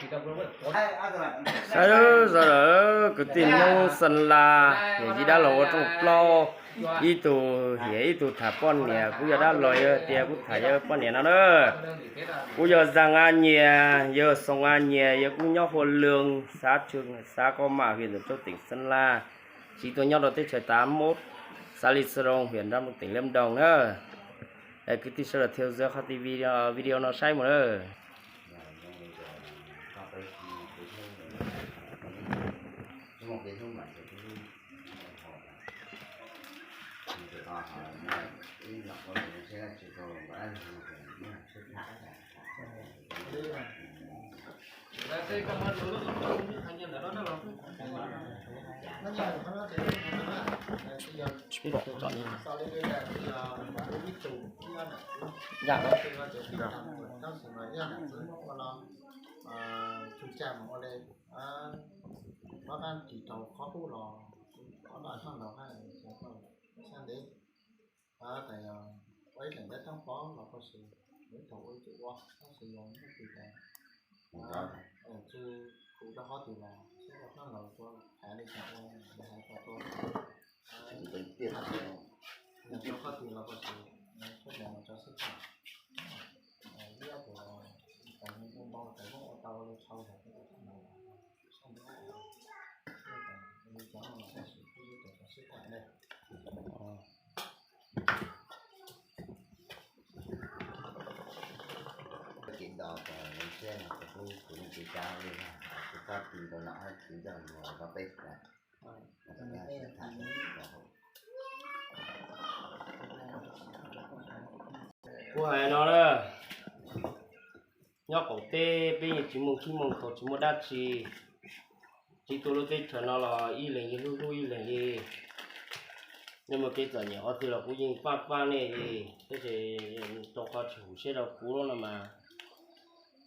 Saib, sawv daws, kwv tij Hmoob Xeeb Las, yog yij dab laug ua rooj plaub, ib tug hiam ib tug tham poj niam, kuv yog dab laug yog tias kuv tham yog poj niam no na. Kuv yog Zag A Nyias, yog Xoo A Nyias, yog kuv nyob Hua Lwm, xav Koj Mam, hwm Ntxawm Tsaub, teem Xeeb Las, tsis tuaj nyob rau teb chaws Tam Mub, xav Li Xas Roos, hwm Nrab Moos, teem Lab Nroos na. Kwv tij sawv daws theo dõi qhov video no saib mus na. Tus cag mas ua le, pab qab ris rau qhov qub los, pab qab hnub laus hab, xyab ntev, ua ib leeg dab tooj pov los pob si, ib thaum ua ib tug ua pob si los ib tug tas, tsis kuv rau qhov twg los saib rau hnub laus ua hais li cas ua, hais rau tua, rau qhov twg los pob si, sab ntev mas rau xwb tas, ib ob tug los tas ua npau tas muab ua tau li tshau tas, sab ntev li cov no los pob si, ib tug rau xwb tas ne. Kev nto tas lawv siab no kuv kuv yeej tsis kav li, kuv txhob ti nkaus no hab tsis nco mus rau peb tas. Kuv hais no na, nyob qaum teb peb yeej tsis muaj khib muaj khaus, tsis muaj dab tsi, tsis tuaj lub teb chaws no los ib leeg yeej hlub hlub ib leeg li. Nej muaj kev txom nyem qhov twg los kuv yeej pab pab nej li, tab sis rau qhov tsis hum siab rau kuv lub no mas,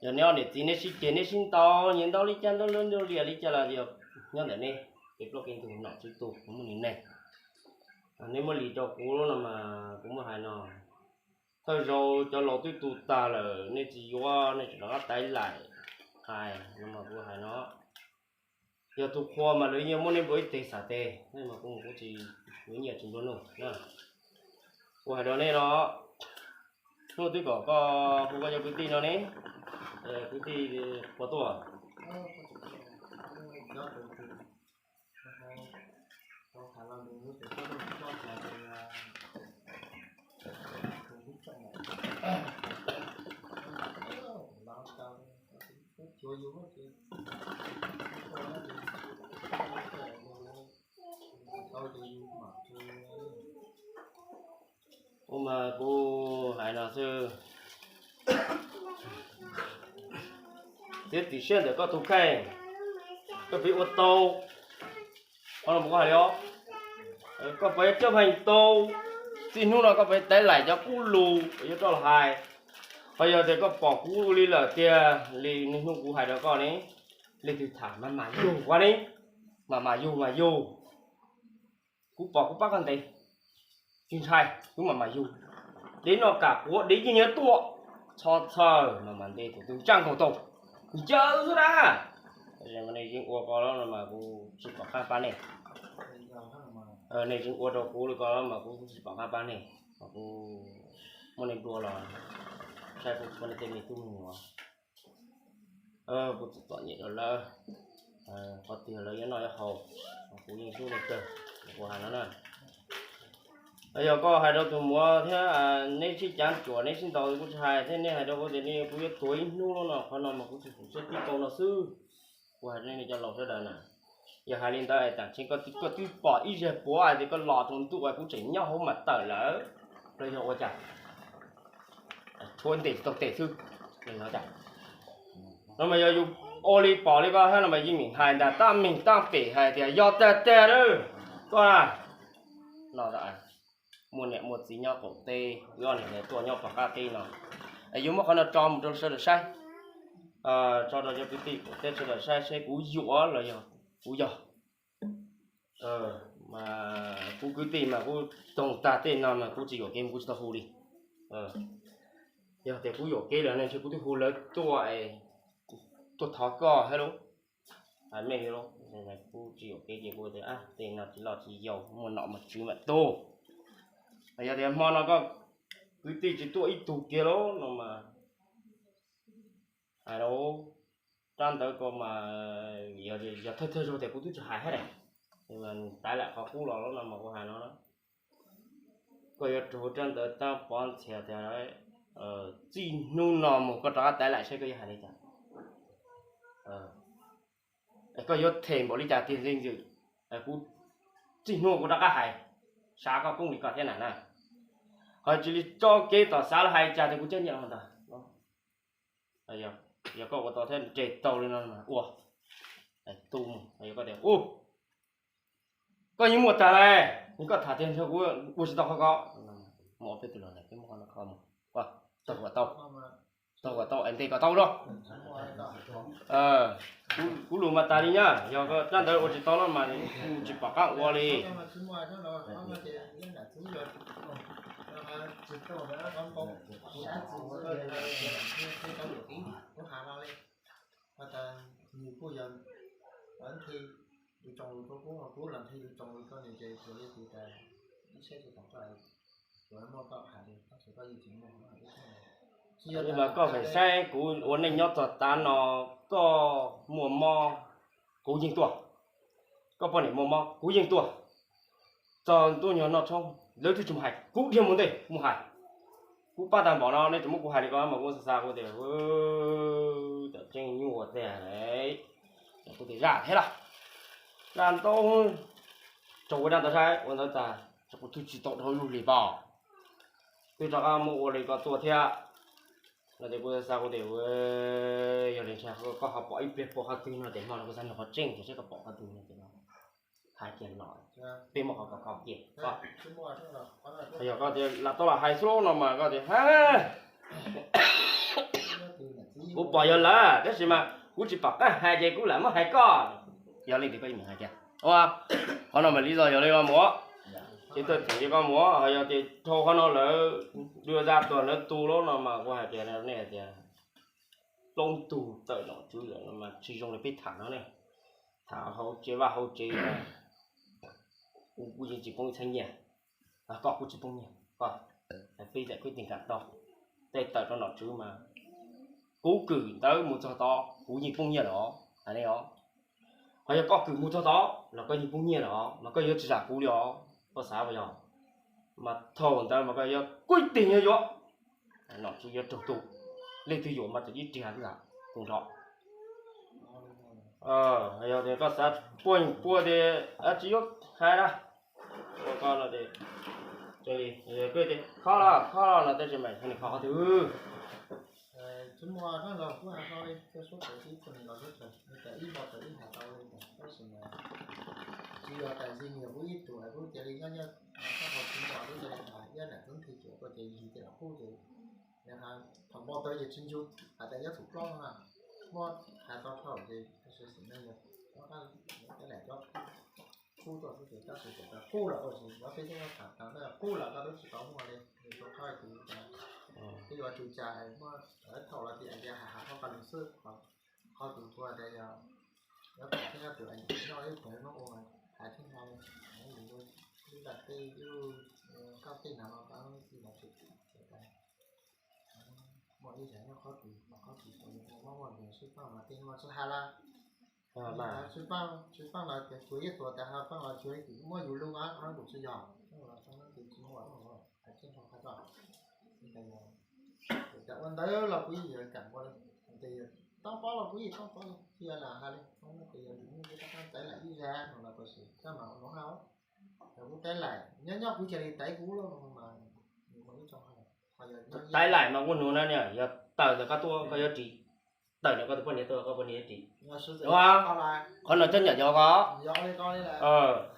yog neb ob niam txiv neb sib ceg neb sib ntaus nyias ntaus li cas ntaus li cas li cas los yog nyob ntawm neb, kev plaub kev ntug nom tswv tus kuv muaj nim neeg. Neb muab li rau kuv lub no mas kuv muab hais no, thawj zaug cov laus twb tu tag lawm nej tsis yuav, nej tseem rov qab taiv laim hais no mas kuv hais no, yog tus qhua mas lawv yeej muab neb nplua ib teg xav teg, nej mas kuv kuv tsis yuav nyiaj tsis nplua nuj. Kuv hais rau nej no, hnub twb kom koj hu koj cov kwv tij no ne, kwv tij puas tuaj? Ua mas kuv hais no xwb, txiav txim siab ntawm koj tus kheej, koj pheej ua tau. Qhov no kuv hais li os, koj pheej coj pheej tau, txij hnub no koj pheej taiv laim cov qub lus yuav rau los hais. Ho yog tias koj pom kuv ua li lawm tiag li niaj hnub kuv hais rau koj ne, leej twg tham mas mas yug ua ne, mas mas yug mas yug. Kuv pom kuv pab koj ntev, tsis ntshai, kuv mam mam yug. Dev noj kam quav dev yeej yuav tuaj, txhob txhawj, mam mam ntes tus twg tsaj nkaus tau, ncaws xwb dab. Nej yeej ua ko los mas kuv tsis pom qab pab nej. Nej yeej ua rau kuv li ko los mas kuv tsis pom qab pab nej, kuv muab nej nplua los saib kuv tshuav nej tej me tub me nyuam. Kuv txom txom nyem rau lawv, qhov twg lawv yuav noj yuav haus, kuv yeej hlub nej kawg. Kuv hais no na, yog koj hais rau tus muam thiab neb sib cav tsuam neb sib ntaus kuv tsis hais, thiab neb hais rau kuv tias kuv yuav tuag ib hnub no, qhov no mas kuv tsis hum siab tib tau no xwb. Kuv hais rau nej cov laus sawv daws na, yog hais li ntawd es tam sim koj twb pom ib zag puav hais tias koj los rau ntuj uas kuv tseem nyob hauv mas tawm lawm, los yog ua cas? Tshuav ntes tsis tau tes xwb, los yog cas? No mas yog yus ua li pom li ko thiab no mas yeej meem hais ntag, tab meeg tab pem hais tias yog tiag tiag lawm koj na. No muaj niam muaj txiv nyob qaum teb, wb ob niam tuaj nyob pog qab teb no, es yuav muab qhov no tso mus rau sawv daws saib, tso rau cov kwv tij qaum teb sawv daws saib seb kuv yuam los yog kuv yog. Mas kuv kwv tij mas kuv toog tag tej no mas kuv tsis yuam kev mas kuv tsis tau hu li. Yog tias kuv yuam kev lawm ne ntshe kuv twb hu lawv tuaj es tuaj thov koj thiab lauj, hais meej li lauj. Kuv tsis yuam kev ces kuv tias tej no tsis loj tsis yau, muaj nom muaj tswv mam tuaj. Yog tias hmo no koj kwv tij tsis tuaj ib tug kiag lauj no mas hais lauj, rab ntawd ko mas yog thawj thawj zaug tias kuv twb tsis hais thiab ne. Taiv laim qhov qub los no mas kuv hais no, koj yuav raug rab ntawd tab pov ntxhias tias txij hnub no mus koj rov qab taiv laim saib koj yuav hais li cas. Koj yuav them npaum li cas tiag li ntxwm, kuv txij hnub kuv rov qab hais, xav koj poob li koj thiab na na. Ho tsis li tso kev tom xav los hais cas tias kuv cab nyiaj los ntag. Yog koj ua tau thiab nres tau li no ua, tu mus, koj tias u, koj yeej muaj tag lawm, koj tham tiag nrog kuv ua tsis tau qhov ko. Mus peb tus los peb muab qhov no kho mus, taug kom tau, taug kom tau es ntes kom tau los. Kuv lus mas tas li nyab, yog koj rab ntawd ua tsis tau no mas kuv tsis pom qab ua li. Mas koj feem saib kuv ua neej nyob txog tav no, koj muaj mob kuv yeej tuaj, koj poj niam muaj mob kuv yeej tuaj. Txog ntuj nyuag noj tshoob lawv twb tsis mus hais, kuv dhia mus ntej mus hais. Kuv pab tag npaum no nej tseem muab kuv hais li ko mas kuv xav xav kuv tias, tam tseeb nyuaj tiag, kuv tias zaj thiab los, zaj ntau, tso ua dab ntawd saib ua ntawd tas, kuv twb tsis tau dhau lub hlis pom, twb rov qab muab ua li ko tuaj thiab. No ces kuv xav kuv tias, yog li ntshai koj ho pom ib pliag puas qhov twg no ces hmo no kuv xav nug qhov tseeb ces saib koj pom qhov twg no ces hais kiag no, peb muab qhov ko kho kiag. Yog koj tias lam tau lam hais xwb no mas koj tias, kuv pom yog lawm tab sis mas kuv tsis pom qab hais ces kuv lam muab hais koj. Yog leej twg koj yeej meem hais kiag. Qhov no mas li zog yog li koj mus, ces txawm txeem li koj mus, ho yog tias dhau qhov no lawm, dua zaj tuag lawv tu lawm no mas kuv hais tias nej hais tias plaub tug tawm nom tswv lawm no mas tsis zoo li peb tham no ne. Tham hauv tsev vaj hauv tsev, kuv yeej tsis poob ib txhiab nyiaj, koj kuj tsis poob nyiaj, koj, peb zam kwj tij kam tau. Tej tawm rau nom tswv mas kuv kwm ntawd mus txog tod kuv yeej poob nyiaj lawm os, hais li os. Ho yog koj kwm mus txog tod los koj yeej poob nyiaj lawm os, mas koj yuav tsis zam kuv li os, koj xav puas yog? Mas thaum ntawd mas koj yuav kwj tij yuav yuav, nom tswv yuav raug tu, leej twg yuam mas txawm ib riag xwb tus nrho. Yog tias koj xav puag pua tias tsis yuav hais na, koj no, koj tias khob los khob los no tab sis mas nws khob qhov twg? Tsis muaj, ib los ib hais tau li ntawd, tab sis mas tsis yog tas zis niam kuv ib tug es kuv cia li nyob nyob, tsis muaj kuv cia li hais, yog nam tub nthi cuav koj ces yig ces los qub ces thaum npau taws ces tsis ntsug hais tias nyob txhum plaub no na, muab hais tau dhau ces tab sis xwm ne yog cov qab, cov nam cov qub tuaj xwb ces tab sis txawm qub los ua tsis muaj peb thiab tham tau na, qub los koj twb tsis tau muaj li, nws tau qhov tus twb yuav tsum cas muaj thaum los tias hais hais qhov qab lus xwb, qhov tus tuaj tias yog nyob pem thiab nyob tus nyob ib pem no ua hais thiab no li, lub ntaj teb lub koj tej no no koj tsis muaj ib yam nyob qhov tus qhov tus muaj muaj sib paj mas tej no tsis hais lawm. Sib paj, sib paj los tias tsuav ib tuam tas ho paj los tsuav ib tug muab yus lub qab qhov tus tsis yog, paj los tsis muaj hais thiab no qhov tod. Ces ua ntawd los kuv yeej yuav kam ua li, ces tau pab los kuv yeej tau pab li, tsis yog lam hais li, ces yog lwm hnub kuv rov qab taiv laim ib zag no los puas xwm koj mam ua nuav hab. Yog kuv taiv laim nyob nyob kuv cia li taiv kuv lawm no mas nws muaj ib tsoom hais, taiv laim mas ua nuav na, yog tawm ntawm koj tuaj koj yuav ris, tawm ntawm koj tus poj niam tuaj koj poj niam yuav ris. Qhov no cov nyam yog ko,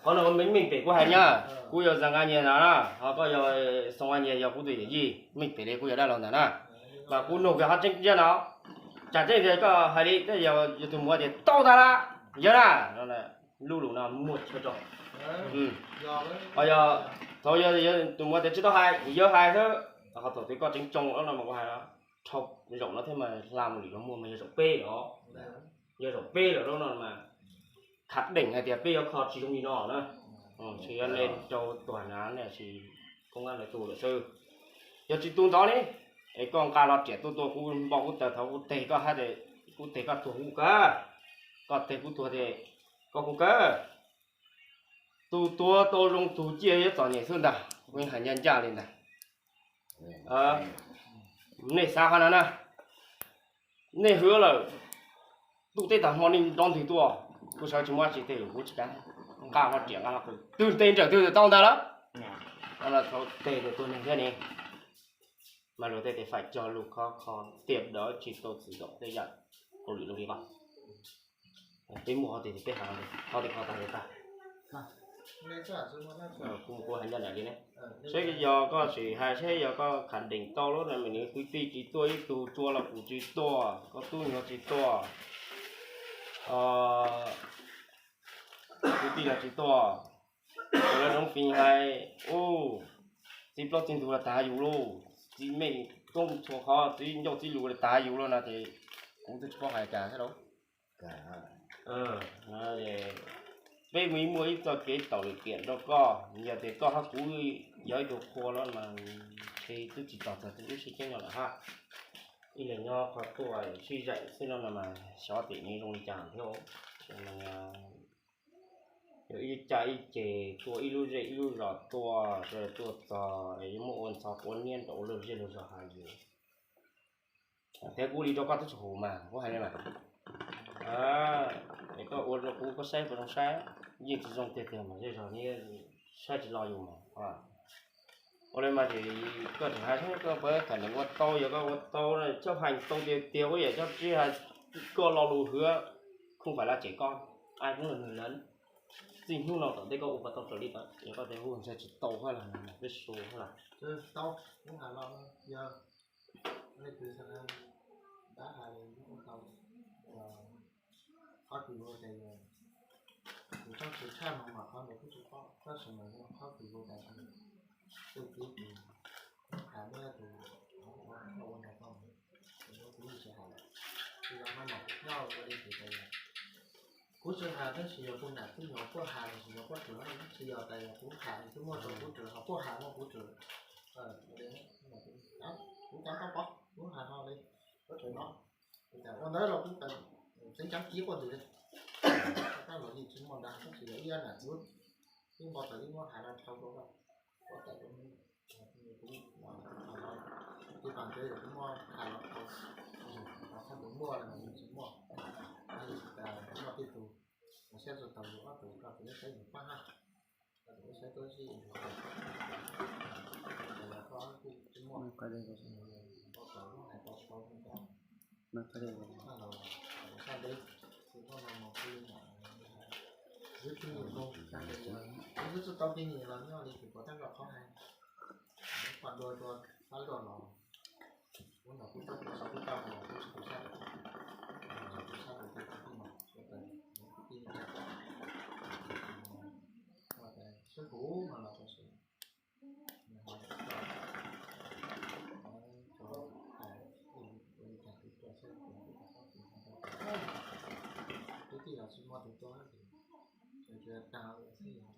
qhov no meej pem kuv hais nyab, kuv yog Zam Nqa Nyias ntag na, ho koj yog Xoo Nqa Nyias yog kuv tus yawm yij, meej pem li kuv yog dab laug ntag na. Mas kuv nug kiag qhov tseeb tiag no, tsam tseeb tias koj hais li, yog tus muam tias tau tag lawm, yog na, lub lus no muaj chaw rau. Ho yog thaum yog tus muam tias tsis tau hais, yog hais xwb, ho thaum twg koj tseem tsoo no mas kuv hais no, dhau zaum no thiab mas hla mus lwm zaug muaj mas yog zaum peb os. Yog zaum peb lawm no mas khab deem hais tias peb yuav kho tsis zoo li no na. Tsis yog nej rau tuag na, nej tsis koob kab ntawd tu lawm xwb. Yog tsis tu ntawd ne, es koj nqa los riam tuaj tuaj kuv npau kuv taws thaum kuv teg koj hab, kuv teg koj tuag kuv kawg, koj teg kuv tuag ces koj kuv kawg. Tus tuag tau zoo tus ciaj yuav txom nyem xwb ntag, kuv yeej hais ncaj ncaj li ntag. Nej xav qhov no na, nej hwv lawm, ntuj teb tag hmo nej nrov ntwg tuaj, kuv sawv tsis muaj dab tsi tej lus kuv tsis kam, nqa hlo riam nqa hlo qws twg tes nrawm twg tau ntag lawm. Thaum teg tus tuag neeg thiab ne, mas luag tej tes faim cog lus khov kho tiam dawv tsis tau txwm zaum tej yam hauj lwm zoo li ko. Peb muaj qhov twg peb hais qhov twg, qhov twg kho tag li tag. Kuv mus kuv hais ncaj nraim li ne, seb yog koj sim hais seb yog koj kham deem tau lub no, nws kwv tij tsis tuaj ib tug, tsua los kuv tsis tuaj, koj tub nyuag tsis tuaj, kwv tij los tsis tuaj, lawv zoov fis hais, u, txiv plaub txiv ntug los tas yus lauj, txiv mej koob txhua qhov, txiv ncauj txiv lus los tas yus lauj no ces kuv twb tsis paub hais cas thiab lauj. Peb mus muaj ib txoj kev taum lwm tiam rau koj, yog tias koj hab kuv yog ib tug qhua los mas ntshe twb tsis txog txog tus lub sij hawm nyob lawm hab. Ib leeg nyob qhov tuaj sib zaim xwb no mas xyov tim nws zoo li cas thiab. Yog ib caj ib ceg tuaj ib lub zej ib lub zos tuaj, sawv daws tuaj txog yuav muab ua ntxhov quav niab nraum ua luag zej luag zos hais yus. Thiab kuv li rau koj twb tsis hum mas kuv hais li mas, es koj ua rau kuv koj saib puas zoo saib, yeej tsis zoo tiag tiag mas zej zog saib tsis lo yus mas. Ua li mas ces koj tseem hais koj puas kam ua tau, yog koj ua tau na, chob hais tau tiag tiag ua yam chob tsib hais, koj lo lus hwv, không phải là trẻ con, ai cũng là người lớn. Txij hnub no tom ntej koj ua puas tau raws li ntawd, yog koj tias hu ntshe tsis tau hab los peb su hab los. Tau, kuv hais los yog leej twg xav dab hais ua tau, qhov twg ua tas yog kuv tsob tsis tshaj no mas qhov ntawd kuj tsis paub, tab sis mas qhov twg ua tas twg twb hais muab tus ua ntawd tau, kuv yeej tsis hais lawm. Tsis yog qhov ntawd nyob ua li tus tas yog kuv tsis hais tab sis yog kuv nam kuv nyuam quaj hais los sis yog quaj rwm, tsis yog tas yog kuv hais twb muaj rau kuv rwm, ho quaj hais muaj kuv rwm. Kuv cov tau pov kuv hais ho li, kuv tseem no, ua ntawd los kuv tseem ceev kiv quaj ntws li. Tab los yeej tsis muaj ntag, tab sis yog ib yam nam txiv ib npau taws ib muab hais los dhau rau koj, kuv tawm rau kuv, kuv pam ntev kuv muaj hais los dhau, qhov ntawd muaj los yeej tsis muaj. Muaj tej tug, kuv siab tsis tau yus ob tug, koj tus lub saib yus pab hab, koj tus lub saib tuab zib, koj tsis muaj, npau taws muab hais tau dhau rau koj. Sab ntev, tsis muaj no mus pw, kuv twb tsis tau pib nyiam los nyob li tus puas tab kom qhov hais, qhov dua dua tab luaj los, kuv nrog kuv txob kuv txob kuv tau los kuv tsis tus sab, tus sab tus twg tus twg mas, tus twg, tus twg, sab kuv mas los tus sab. Twb tij los tsis muaj tus tuaj, tsuas tag xwb yog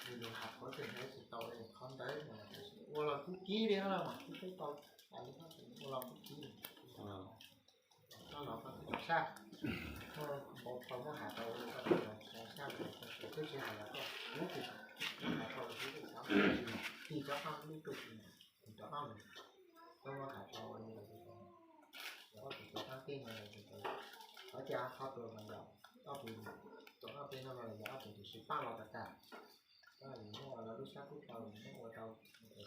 nws lus has qhov twg hais tsis tau li qhov ntawd, ua los kub kib li no mas kuv twb tau hais li no, ua los kub kib li. Koj los koj twb tau sab, koj npau taws muab hais tau li koj twb tau sab, kuv twb tsis hais los koj, kuv twb hais tau li kuv twb xav, tig cov qab lub twg, cov qab lub, koj muab hais tau li, ob tug cov qab teb no, qhov cas qhov tus mas yog ob tug, cov qab teb no mas yog ob tug twm sib pab los tas tas, koj yus muab ua lawv lub sab kub rau yus muab ua tau, kuv lus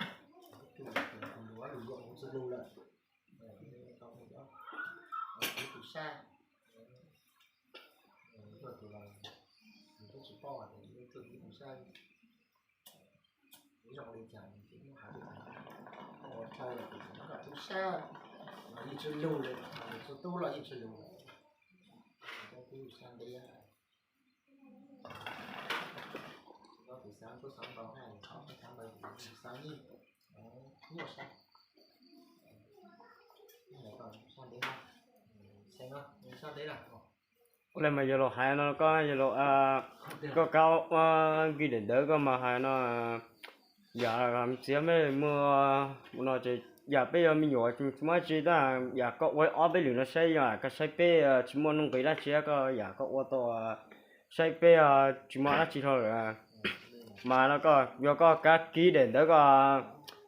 yuav kuv tsis lus lawm, kuv tus sab, yog tus los, yus twb tsis paub hais tias yus tus sab zoo li cas, yus twb muab hais li cas, ua rau los tus sab, los yeej tsis lus li, tus tub los yeej tsis lus li, tus sab ntev. Koj tus xav kuj xav ntau hais, qhov kuj xav ntau, xav yeej muaj sab, sab ntev, sab Ua li mas yog los hais no koj yog los, koj kab ua nkij daim ntawv koj mas hais no, yam txiv mej muaj no ces yam peb yog me nyuam tsis muaj dab tsi tab yam koj ua ob peb lwm no saib yog koj saib peb tsis muaj nuj nqis dab tsi koj yam koj ua tau saib peb tsis muaj dab tsi dhau lawm. Mas no koj yog koj kab kib daim ntawv koj,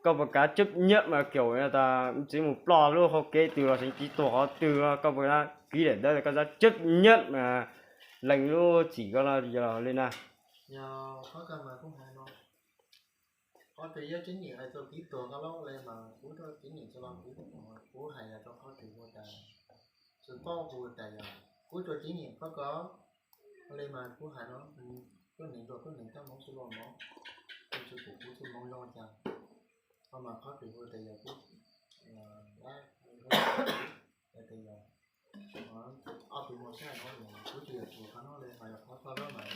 koj puas kav cab nyab mas kaum tas txiv mus ploj lub hauv kev twg los seev txiv tuag qhov twg koj puas kab kib daim ntawv koj cab nyab mas lees lub txim koj los yog li na. Ob tug yog tseb nyim hais txog kev tuag koj los ua li mas kuv rau tseb nyim txog los kuv, kuv hais yog rau qhov twg ua tas, txhua txoj hu tas yog kuv rau tseb nyim koj ko, ua li mas kuv hais no, tuab neeg rau tuab neeg, tab moov txhua loj moov, kuv txhua tus kuv txhua moov zoo cas, koj mas qhov twg hu tas yog kuv, ua tas yog ob tug muaj sab no kuv tsis yog txhua qhov no li hais yog qhov koj mas.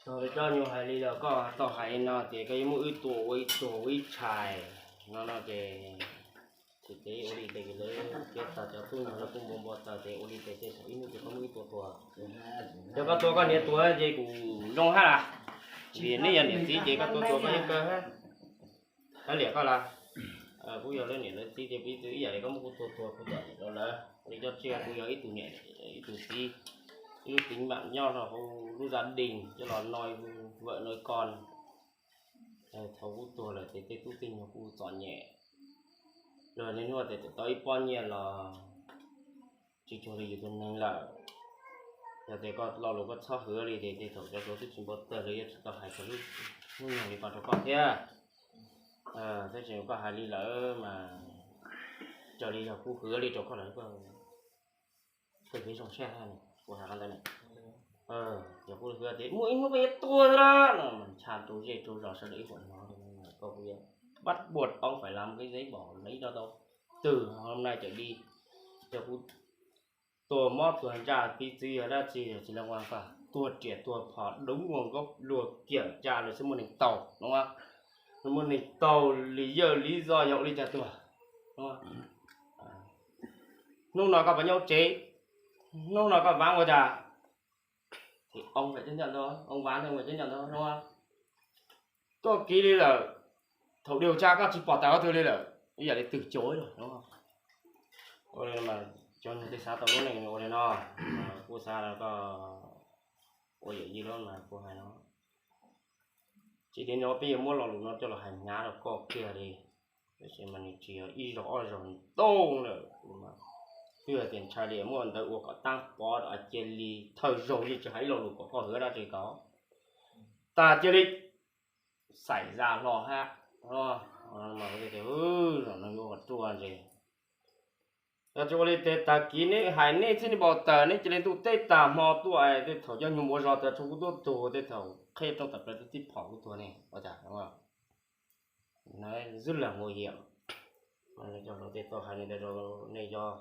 Tog li koj nyuag hais li los koj tau hais no ces koj yuav muab wb tua ua ib tug ua ib tshais no no ces, ces ua li ces lawv thiab tag cov tub no lawv kuj npau npau taws ces ua li ces tej thaum ib hnub ces koj muab wb tua tuag. Yog koj tua koj niam tuag ces kuv zoo hab las, vim neb yog niam txiv ces koj tua tuag koj yeej kawg hab. Koj liam koj las, kuv yog lawv niam lawv txiv ces kuv ib txwm ib yam li koj muab kuv tua tuag kuv txom nyem rau lawv, ua li cov tsiaj kuv yog ib tug niam ib tug txiv, ib lub teeb meem nyob rau hauv lub zaj deeg coj los no vawm no ko. Thaum kuv tuag lawm ces tej tub tej nyuag kuj txom nyem, luag niaj hnub tes tau ib pob nyiaj los tsis cuag li yus tus neeg lawm. Yog tes koj lo lus koj txhob hwv li ces tej thaum cov suav twb tsis npau taws li yuav tsis tau hais txog lub hnub nyoog li ko rau koj thiab. Tab sis koj hais li lawm mas raws li yog kuv hwv li rau koj lawm, koj peb zoo sab kuv hais ntawd ne. Yog kuv hwv tias muaj ib hnub koj yuav tuag lawm no mas ntsha rau zej rau zos sawv daws ib huam no, koj kuj yuav bắt buộc ông phải làm cái giấy bỏ lấy cho tôi từ hôm nay trở đi. Yog kuv tuag mob tuag ntsaj piv txwv yog dab tsi yog tsis leej ua koj tuag riam tuag phom đúng nguồn gốc luag kiểm tra lawm xwb muaj neeg taug no, muaj neeg taug lý do yog ua li cas tuag. Hnub no koj pas nyob tsev, hnub no koj vab ua cas, ông phải chấp nhận thôi, ông vab ông phải chấp nhận thôi, đúng không? Koj kiv li lawm, thaum điều tra koj tsis pom tawm qhov twg li lawm, ib yam li từ chối rồi, đúng không? Ua li mas cov neeg twb xav tau lub neej ua li no, kuv xav koj ua yawm yij lawm mas kuv hais no, tsis li no peb yuav muab lo lus no coj los hais hnyav rau koj kiag li. Tab sis mas nws tsis yog ib zaug ob zaug ntau lawm, twb hais tias ntshai li muaj ntawv ua kom tab pov cia li thawj zaug yeej tsis hais ib lo lus kom koj hwv dab tsi ko, tas cia li xais zaj hlo hab. Zaum no yuav ua ruaj ntseg. Yog tsis ua li tes tag kis neb hais neb txhiab neb npau taws neb cia li ntuj teb tag hmo tuaj es tej thaum cov nyuag ua zog tas tshuav kuv tuaj tug tej thaum qheb rooj tawm plaws tib phom kuv tuag ne ua cas. Rất là nguy hiểm. Cov hluas tej tau hais li ntawd rau nej cov,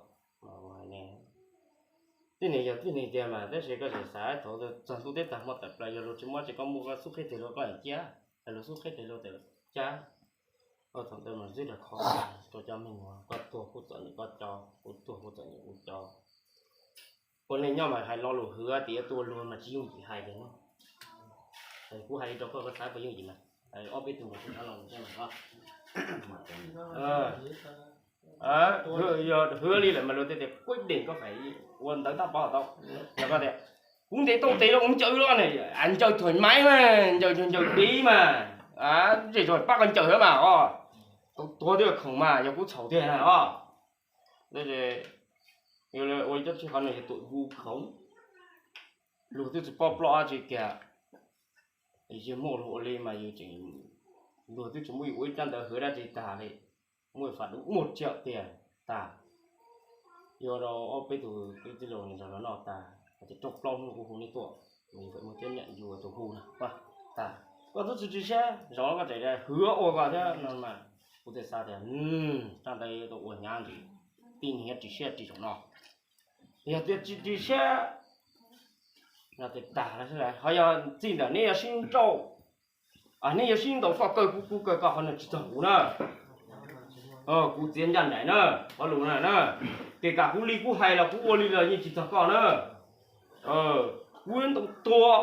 tib neeg yog tib neeg tiag mas tab sis koj tseem xav thaum txog ntuj teb tag hmo tawm plaws yog luag tsis muab tsis koj muaj koj xub qheb tes luag koj cia, luag xub qheb tes luag tawm cab. Thaum ntawd mas rất là khó rau cov me nyuam, koj tuag kuj txom nyem koj cov, kuv tuag kuj txom nyem kuv cov. Ua neej nyob mas hais lo lus hwv tias yuav tua luag mas tsis yooj yim hais tiag no. Kuv hais li rau koj koj xav puas yooj yim mas, ob peb tug mas kuv xav lo lus thiab mas. Yog hwv li lawm mas luag tej tias quyết định có phải ua ntawv tab pov tau, yog koj tias kuv ntes tau tes los ua ncaws los ne, ncaws thoải mái mas, ncaws ncaws piv mas, zej zog pab koj ncaws thiab mas os, tau tuag twb khoom mas yog kuv txhaum tiag na os. Tab sis yog ua li cov tsij qhov no yog tuam vu khoom, luag twb tsis poj ploj dab tsi kiag, yog muaj luag ua li mas yus tseem, luag twb tsis muab yus ua ib rab ntawv hwv dab tsi tag li, muaj faj dub muaj tsiaj tiag tag. Yog rau ob peb tug kwv tij laus nws zov los noj tag, hais tias rooj plaub hnub kuv hu neb tuaj, nws muaj cab nyam yus tus hu na, tag. Koj twb tsis ris siab, zaum no koj tseem hwv ua koj thiab no mas, kuv thiaj xav tias rab ntawd yuav tau ua hnyav ntsis, tib neeg yuav ris siab ris zaum no. Yog tias tsis ris siab no ces tag lawm xwb. Ho yog txij ntawm neb yuav sib nrauj, neb yuav sib ntaus koj kawg kuv kuv kawg koj qhov no tsis txog kuv na. Kuv txiav ncaj nraim na, qhov lus na na, khe kam kuv li kuv hais los kuv ua li los yeej tsis txog koj na. Kuv ntoo tuag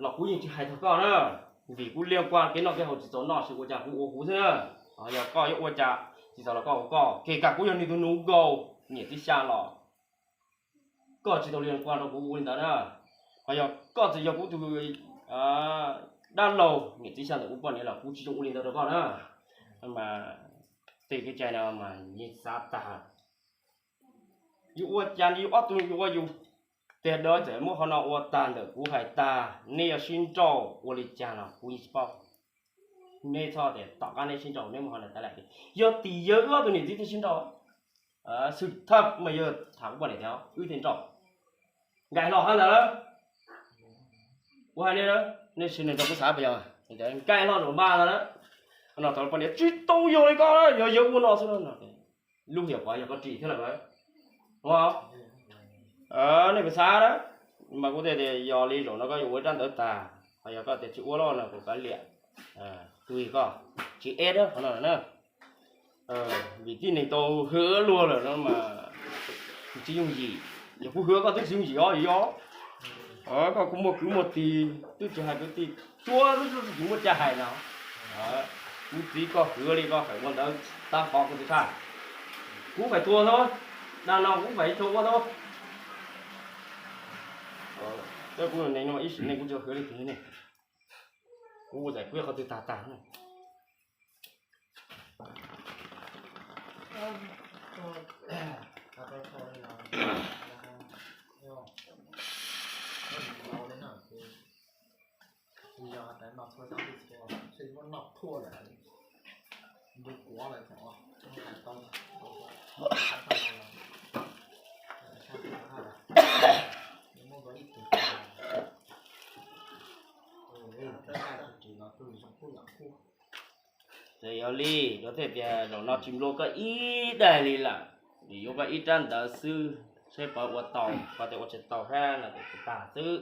los kuv yeej tsis hais txog koj na, vim kuv liaj kuaj kev noj kev haus tsis txaus noj, tsis ua cas kuv ua kuv xwb na. Yog koj yuav ua cas tsis txaus los koj ua koj, khe kam kuv yog nws tus nus nkaus, niam txiv xya los koj tsis tau liaj kuaj rau kuv ua li ntawd na. Ho yog koj txawm yog kuv tus dab laug niam txiv xya ntawm kuv poj niam los kuv tsis zoo ua li ntawd rau koj na. Mas tej kev cai no mas yeej xav tag. Yus ua cas yus ob tug yus ua yus tiag dawb txawm muab qhov no ua tag ntawm kuv hais tag, nej yuav sib nrauj ua li cas los kuv yeej tsis paub. Nej txhob tias tom qab neb sib nrauj neb muab qhov ntawd tag lawm, yog tim yawg wb ob tug niam txiv thiaj sib nrauj. Xwm thawj mas yog tham kuv poj niam tias wb thiaj nrauj. Nkaim hlo qhov ntawd lawm. Kuv hais nej, nej sim neej nrog kuv xav puas yog? Nkaim hlo nraum npab ntawd lawm. No thaum poj niam tsis tau yog li koj, yog yawg ua no xwb no. Lub hiam qhov yog koj ris thiab lawm. Nej puas xav na? Mas kuv thiaj tias yog li zaum no koj yuav ua rab ntawd tag, ho yog koj tias tsis ua lawm no kuv kav liam. Kuv koj tsis eb dab qhov no na. Vim tib neeg tau hwm luag lawm no mas tsis yooj yim. Yog kuv hwm koj twb tsis yooj yim os, yog koj kuv muaj kwv muaj tij twb tsis hais kwv tij, tsuav twb tsis muaj cai hais no. Kuv txiv koj hwm li koj hais ua ntawd, tab qhov kuv tsis tshaj. Kuv faim tuag xwb, dag no kuv faim tshua ua xwb. Tab kuv neeg no ib sim neej kuv tsis hwm li tus ne. Kuv ua txais kuv qhov twg tag tag. Ces yog li, yuav thiaj tias zaum no tsis nplua koj ib daim li lawm, vim yuav koj ib rab ntawd xwb, saib puas ua tau, koj tias ua tsis tau hab no ces tsis tag xwb.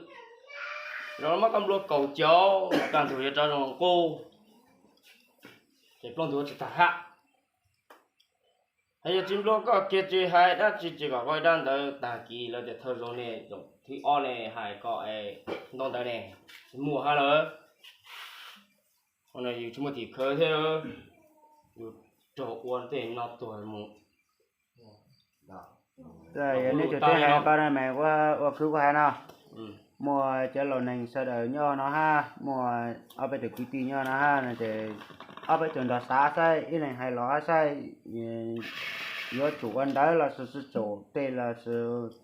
Zaum no muab koj nplua kaum caum, kaj ntug yuav rov zoo nqub, ces plaub ntug yuav tsis tag hab. Hos yog tsis nplua koj kiag tsis hais dab tsi tsis kom koj ib rab ntawd tag kis lawv tias thawj zaug ne, zaum thib ob ne hais koj es ntau ntawd ne, tsis muaj hab lawm. Yus tsis muaj tim khawv thiab, yus raug ua tej no tuag mus. Yog nej tsuas teb hais ko mas ua kwv kuv hais no, muaj cov laus neeg sawv daws nyob no hab, muaj ob peb tug kwv tij nyob no hab no ces ob peb tug nrog xav saib, ib leeg hais los hab saib, yuav tsum ua ntawd los sis tsis tsum tej los sis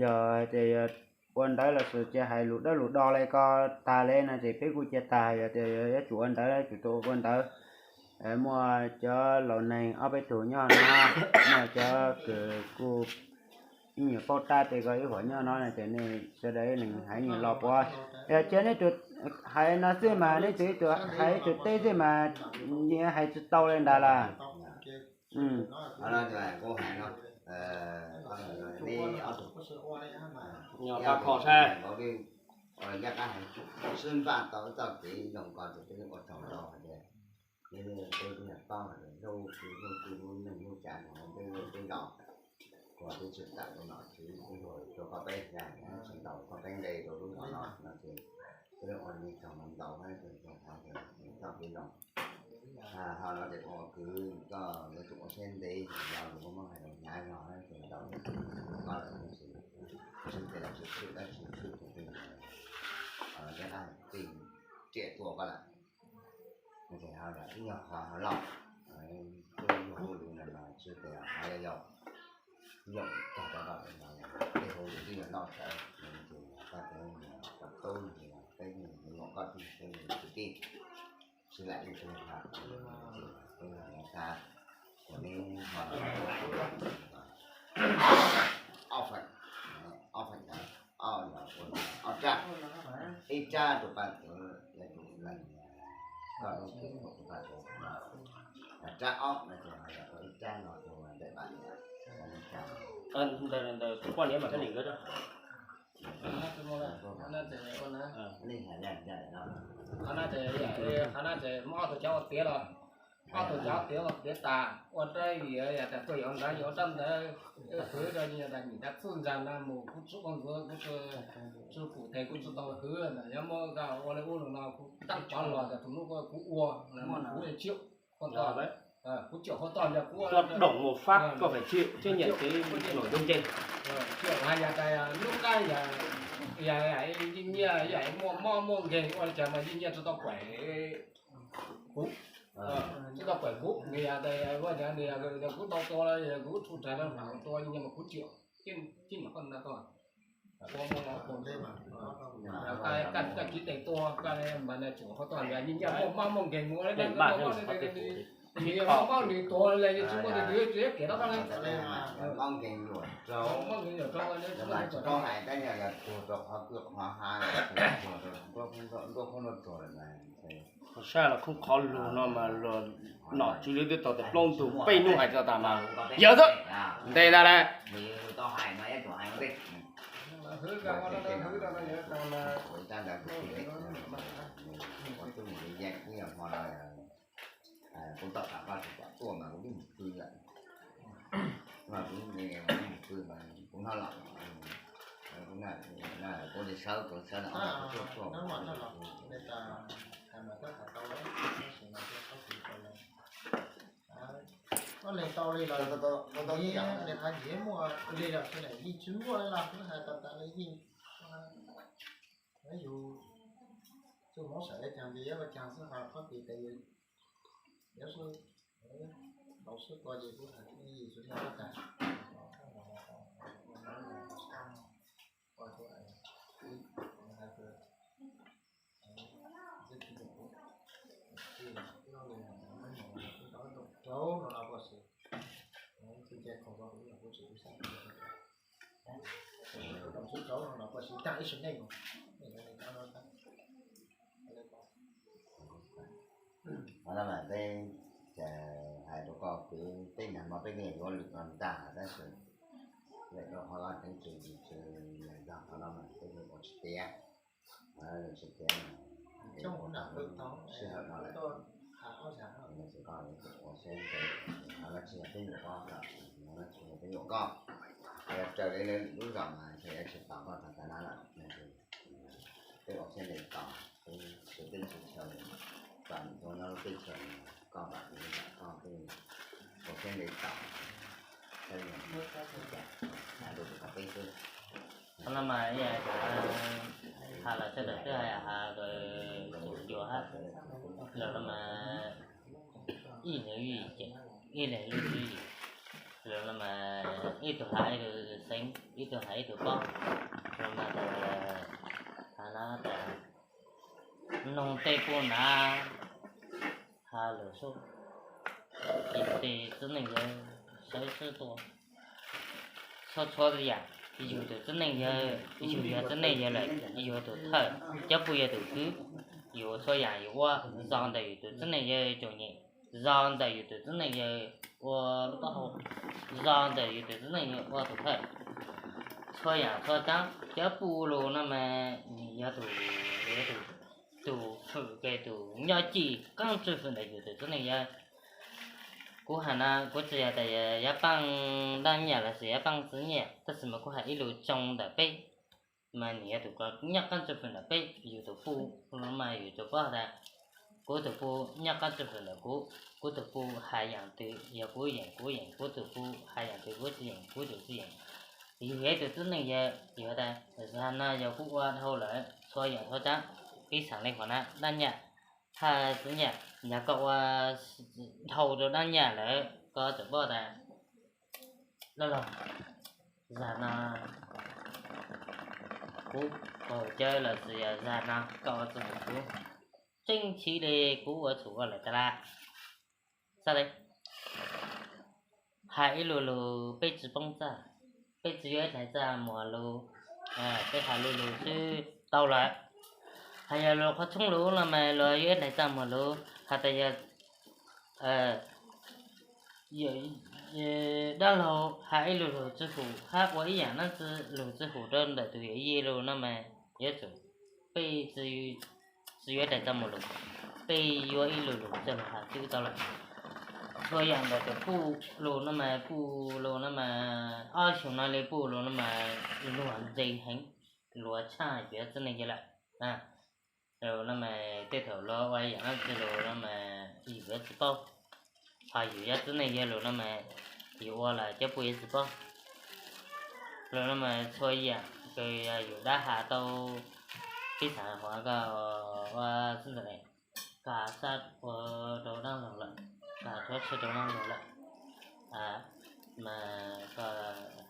yog tias ua ntawd los sis cia hais lus dawb lus do li ko tag li no ces peb kuj cia tag, yog tias yuav tsum ua ntawd yuav tsum tau ua ntawd. Muaj cov laus neeg ob peb tug nyob no, muaj cov kws kuj ib nyuag paub tab tej ko ib huam nyob no no ces nej sawv daws ib leeg hais ib nyuag lo puav. Cia neb tug hais no xwb mas neb tug ib tug hais ib tug teb xwb mas hais tsis tau li ntag las. Kuv hais no, neb ob tug, nyob qab kho saib, nyob qab hais, sib npaj tau txoj kev zoo ko ces peb ua tsaug rau hais tias peb, peb yog paub hais tias hlub, hlub kwv hlub neej hlub tsav no peb, peb nkaus, kuv twb tsis tawm rau nom tswv, peb rau koj peb, tsis ntau koj peb nqe rau lub zos no no ces peb ua li tsaug ntau ntau, txoj kev zoo. Ho no ces ua kwv koj yuav tsum ua siab ntev, yog kuv muab hais rau hnyav zog ces ntau koj lawm, tab sis tsis tias tsis tshwm dab tsi tshwj tus twg, cov dab twg riam tua koj lawm. Ces ho yog ib nyuag qhov ho loj, twb yog hu li no no tsis tias ho yog yau, yog tag rau lawm no, tej hu li twb yog loj sawv, ces koj peb tub peb nyuam koj tij peb nyuam kwv tij, sib laim ib tug ha, peb yog nyob xa, kuv neb ho ob feem, ob feem ntawd, ob, ob rab, ib rab rau pab tod, ib rab koj lub tsev rau pab tod, rab ob no ces ho yog ua ib rab no rau ntawm pab tod. Ntawm tus poj niam mas koj nim nkawd rau qhov no ces muab ob tug cov ua tiav los. Ob tug cov tiav los tiav tas, ua rab yam tas tuaj yuav ntawd yuav rab ntawd, khwv rau yus tas nim tab txuj ntxag na mus kuv tsis ua ntxuav, kuv tsis pum tes kuv tsis tau khwv na, yog muaj ua li ub los no kuv tab pov los tas tus hnub kuv ua, kuv tsiam hauv toj, kuv tsiam hauv toj yog kuv ua doom mus fab koj fam tsiam thiab nyiam kev num yooj yim. Tsiam hais yog tas lub qab yog, yog nyiaj, yog muaj mob muaj nkeeg ua li cas mas nyiaj tsis tau kuam kuv, tsis tau kuam kuv, nws yog tas ua cas nws yog kuv tau tua los yog kuv tshum rag los tua nyiaj mas kuv tsiam, tsis nyuam qhuav ntag tau. Ua muaj mob ua nkeeg, koj tsis tes tua koj mas nws tseem hauv toj nyiaj muaj mob muaj nkeeg mus ua li, nws yog mob nws tuag li, tsis muaj tus twg tsis kev rau koj li. Mob nkeeg yuam rau, tsis muaj tus twg tsis tau hais tab yog yog tuag rau qhov kwj qhov hav, tuag rau nruab khoob nruab tuag lawm. Qhov sab los khoob qhov lug no mas los nom tswv li twb tau tias plaub ntug peb hnub hais txog tas mas yog xwb, ntes ntag lauj. Kuv tau tam koj tsis kom tuaj mas kuv twb mus pw lawm. Kuv mus pw mas kuv hnov los, kuv li sawv, kuv sawv no tuaj tuaj. Koj lees tau li los, tau tau li los, yeej tsis muaj li los, yeej tsis muaj li los, kuv hais tas tas li yeej, yus txuj hmoob saib caag ces yuav ua caag xwb, ho qhov kis tes yuav sib, tau sib tua ces kuv hais yus tsis muaj li cas. Rau no los puas xwm, tus nce khoom rau kuv los kuv tsis ua xyab, rau no los puas xwm tag ib sim neej. Qhov no mas peb hais rau koj kwv, peb nag hmo peb yeej yuav lwm no ntag tab sis lawm rau qhov koj teeb tsis tsis yog qhov no mas peb yeej ua tsis tiav, tsis tiav, sij hawm no lawm. Ua siab ntev, qhov no tsis yog peb yuam koj, qhov no tsis yog peb yuam koj, yog raws li lwm lub zos mas ntshe yuav tsis tos koj tag tav no lawm. Peb ua siab ntev tos, peb sawv teb sawv chaw, tom tus nyob lub teb chaws, koj vam kuv vam koj, peb ua siab ntev tos, saib yog cas, hais rau tsis tau peb xwb. Qhov no mas ib yam has los sawv daws twb hais has rau tus yuav hab, lawv no mas ib leeg lub tswv yim, ib leeg lub tswv yim, lawv no mas ib tug has ib tug xeeb, ib tug has ib tug paub, lawv mas has no tas noog tej puj nav, has lawm sub, ces tes txiv neej yawg sawv sib tua, txhua txhua yam, yus tus txiv neej yawg, yus yog txiv neej yawg lawm, yus tus thawj, cov puj yog tus kwv, yus txhua yam yus ua zoo ntawm yus tus txiv neej yawg tsoom nyem, zoo ntawm yus tus txiv neej yawg ua lub taub hau, zoo ntawm yus tus txiv neej yawg ua tus thawj, txhua yam txhua tsaab cov puj lug no mas yog tus, yog tus, tus fwm ke tus nyob cim qaab tswj fwm ntawm yus tus txiv neej yawg. Kuv has no kuv tsis yog tas yuav paaj dlaab nyaj los sis yuav paaj txiv nyaj, tab sis mas kuv has ib lus tsoo ntawm peb, mas nws yog tus nyob qaab tswj fwm ntawm peb, yus tus puj mas yus tus paub tas kuv tus puj nyob qaab tswj fwm ntawm kuv, kuv tus puj has yaam twg yog kuv yeem, kuv yeem, kuv tus puj has yaam twg kuv tsis yeem, kuv tus tsis yeem. Yus yog ib tug txiv neej yawg, yog tas zag no yog kuv ua dhau lawm txhua yaam txhua tsaab, pib xaam le qhov na dlaab nyaj hab txiv nyaj, yog koj ua dhau rau dlaab nyaj lawm koj txawm paub tas loj loj, zag no kuv qaug cawv los sis yog zag no koj ua txuj hu kuv, tseeb chim li kuv ua txhum koj lawm tas lawm. Xav le has ib lu lug peb tsi poob txaj, peb tsi yuav ib dlaim txaj muag lug, peb has lu lug xwb tau lawm. Has yog lug qhov tshoob lug no mas lug yuav ib dlaim txaj muag lug, has tas yog dab laug has ib lu lug tsi hum hab ua ib yaam dlaab tsi lug tsi hum rau ntawm tug yawm yij lug no mas yuav tsum peb tsi yuav ib dlaim txaj muag lug, peb yuav ib lu lug txawg lug has xwb tau lawm. Txhua yam ntawm cov puj lus no mas, puj lus no mas, ob xyoo no li puj lus no mas luag ntse heev, luag tshaj yuav txiv neej yawg lawm. Lus no mas tej thaum luag ua yam no txhua lus no mas yus yuav tsis paub, ho yus yuav txiv neej yawg lus no mas yus ua los cov puj yuav tsis paub. Lus no mas txhua yam kws yus dab has tau pib xav hov koj ua xwb ntawm ne, koj sab ua rau dab laug lawm, koj rhuav tshuaj rau dab laug lawm, mas koj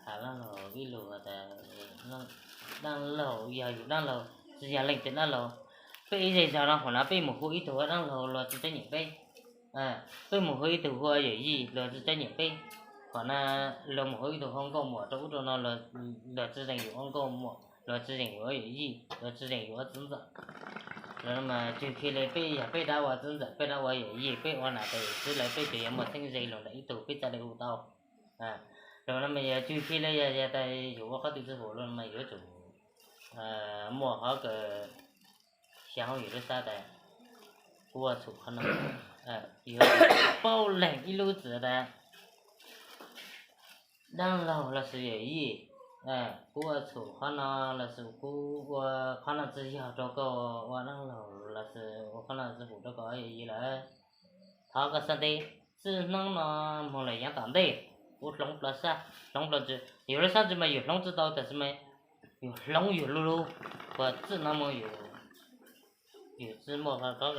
has dab laug ib lus tas, dab laug yog yus dab laug, tsis yog leej twg dab laug. Peb ib zej zog no hov no peb mus hu ib tug ua dab laug luag tsis teb nyeem peb, peb mus hu ib tug ua yawm yij luag tsis teb nyeem peb, hov no luag mus hu ib tug ua nkauj muam rau ub rau no, luag tsis zeem yus ua nkauj muam, luag tsis zeem yus ua yawm yij, luag tsis zeem yus ua txiv ntxawm. Lus no mas tswg khi li peb yog peb dab ua txiv ntxawm, peb dab ua yawm yij, peb ua nam tais yawm txiv lawm peb tseem yuav muaj txheeb ze lus ntawm ib tug peb txawj li hu tau. Lus no mas yog tswg khi li yog tas yus ua qhov twg txwj hum lus no mas yuav tsum muaj qhov kws xyaum yus lub sab tas kuv ua txhum qhov no, yuav paub leeg ib lub txwm tas dab laug los sis yawm yij, kuv ua txhum qhov no los sis kuv ua qhov no tsis yog rau koj ua dab laug los sis ua qhov no txwj hum rau koj yawm yij lawm. Thov koj xav teb, txij hnub no mus lawm yav tom ntej, kuv hloov plaws sab hloov plaws ntsws, yus lub sab ntsws mas yus hloov tsis tau tab sis mas yus hloov yus lub lub, kuv txij no mus yus, yus tsis muaj qhov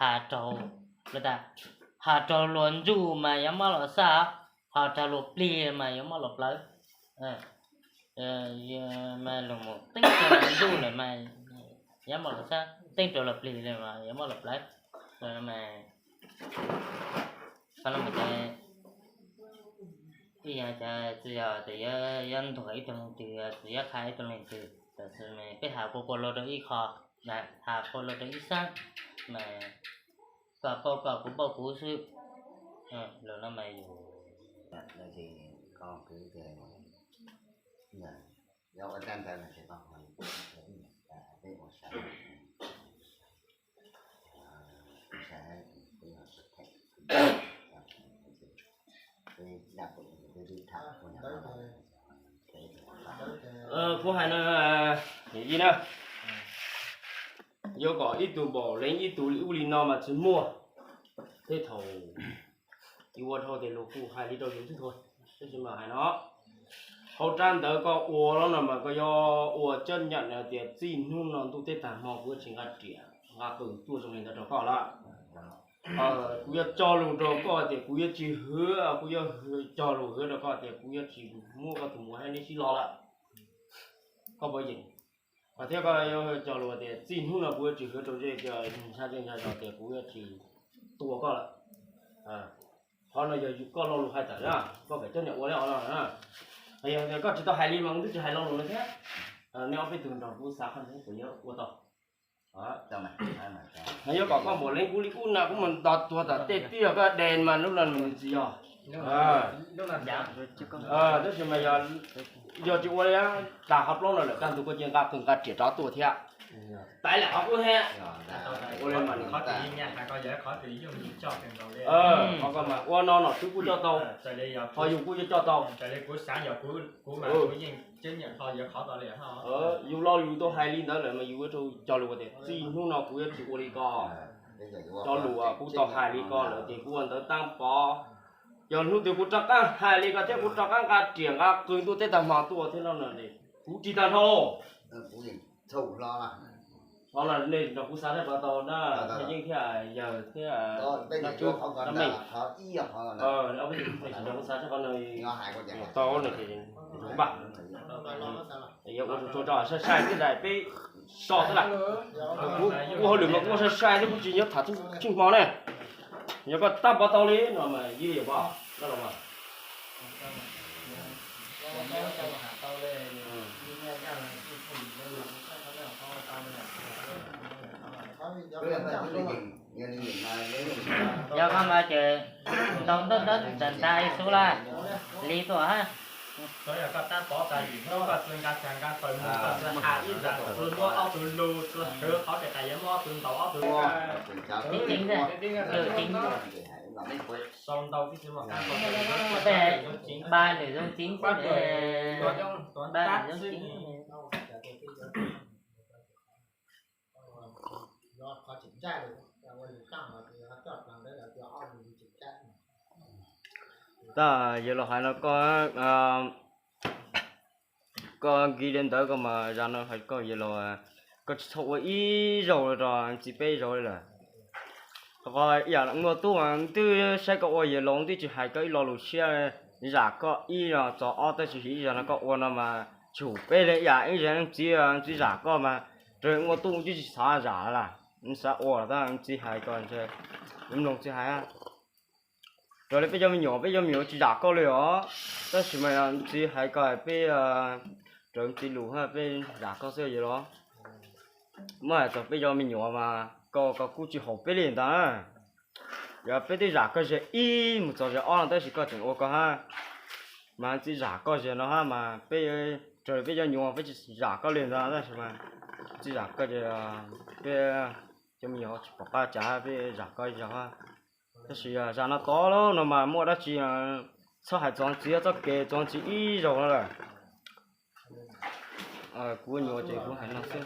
has raug, has raug luag ntsuj mas yuav mob los sab, has raug luag plig mas yuav mob los plawv. Mas lus mus teeb rau luag ntsuj lawm mas yuav mob los sab, teeb rau luag plig lawm mas yuav mob los plawv. Qhov no mas ib yam cas tsis yog tias yuav ntuas ib tug leej twg, tsis yuav qha ib tug leej twg, tab sis mas peb has kua kua lus rau ib qho, has kua lus rau ib sab, mas koj paub koj, kuv paub kuv xwb. Lus no mas yus Kuv hais no, yawm yij na, yuav kom ib tug npaum leej ib tug li ub li no mas tsis muaj. Tej thaum yus ua dhau tias luag kuj hais li rau yus xwb tho, tab sis mas hais no, hauv rab ntawd koj ua los no mas koj yuav ua coj nyam tias txij hnub no ntuj teb tag hmo kuv yuav tsis nqa riam nqa qws tuaj zoo li ntawd rau koj lawm. Kuv yuav cog lus rau koj tias kuv yuav tsis hwv, kuv yuav cog lus hwv rau koj tias kuv yuav tsis muab koj tus muam thiab neb sib lo lawm. Koj puas yeem? Thiab koj yuav cog lus tias txij hnub no kuv yuav tsis hwv rau zej ntsa zej ntsa zos tias kuv yuav tsis tua koj lawm. Qhov no yog koj lo lus hais tawm na, koj kawm coj nyam ua li qhov no na. Yog tias koj tsis tau hais li mas kuv twb tsis hais lo lus no thiab. Nej ob peb tug nrog kuv xav qhov ntawd puas yuav ua tau? Mas yuav kom koj npaum leej kuv li kuj na, kuv mus nto tuag tom tej tij koj de mas lub no nws tsis yog. Tab sis mas yog, yog tsis ua li, tas qhov plaub no lawm kaj ntug koj cia nqa qws nqa riam rov tuaj thiab. Taiv lam qhov kuj thiab. Ua li mas nws qhov twg yeej nyaj hais ko yog qhov twg yeej coj kawg nkaus li. Qhov ko mas ua no nom tswv kuj coj tau, ho yus kuj yuav coj tau. Yus lo lus tau hais li ntawd lawm mas yus yuav tsum cog lus tias txij hnub no kuv yuav tsis ua li ko. Cov lus kuv tau hais li ko lawm ces kuv ua ntawd tab pov. Yog hnub twg kuv rov qab hais li ko thiab kuv rov qab nqa riam nqa qws ntuj teb tag hmo tuaj thiab no, kuv ris tag nrho. Qhov no nej nrog kuv xav thiab ko tau na, Thaj Yeeb thiab yawg thiab Dab Cub, Dab Meej. Ob peb tug nrog kuv xav thiab qhov no tau no ces npaj. Yuav ua tso sai sai thiab daim peb so xwb na. Kuv ua hauj lwm mas kuv ua sai sai thiab kuv tsis nyob tham tsheej hmo ne. Yog koj tab pov tau li no mas ib yam pov. Yog koj mas ces ntaus ntaub ntaub txawm ntais xub laj li tuaj hab. Txawm yog koj tab pov tas yim hnub koj txawm nqa tshaj nqa taws mus, koj txawm has ib zag, txawm muab ob tug lus, txawm hwv qhov tias tas yuav muab ob tug ntaus ob tug. Tib ceev, tib ceev. Sau ntau xwb mas, ba nws zoo txiv xwb, ba nws zoo txiv. Tab yawg laus hais no koj, koj nki li ntawd koj mas zam no hais koj yawg laus, koj tsis txhob ua ib zaug rau txiv peb zaug li lawm. Qhov ib yam muaj tub twb saib koj ua yawg laus twb tsis hais koj ib lo lus siab, zam koj ib zaug txog ob tab sis ib zaug no koj ua no mas tsis hum peb li ib yam ib zaug txiv, txiv zam koj mas raws muaj tub twb tsis xav zam lawm, xav ua tab txiv hais koj, mloog txiv hais. Raws li peb cov me nyuam, peb cov me nyuam tsis zam koj li os, tab sis mas txiv hais koj peb, raws txiv lus peb zam koj xwb yawg laus. Muab hais txog peb cov me nyuam mas koj, koj kuj tsis haum peb li ntag. Yog peb twb zam koj ze ib mus txog ze ob no tab sis koj tseem ua koj hab, mas txiv zam koj ze no hab mas peb, raws li peb cov nyuam peb tsis zam koj li ntag tab sis mas txiv zam koj ze, peb cov me nyuam tsis pom qab cas peb zam koj zaug hab. Tab sis zam no tod no mas muaj dab tsi txhob hais txog txiv, txhob kev txog txiv ib zaug no lawm. Kuv nyuam ces kuv hais no xwb.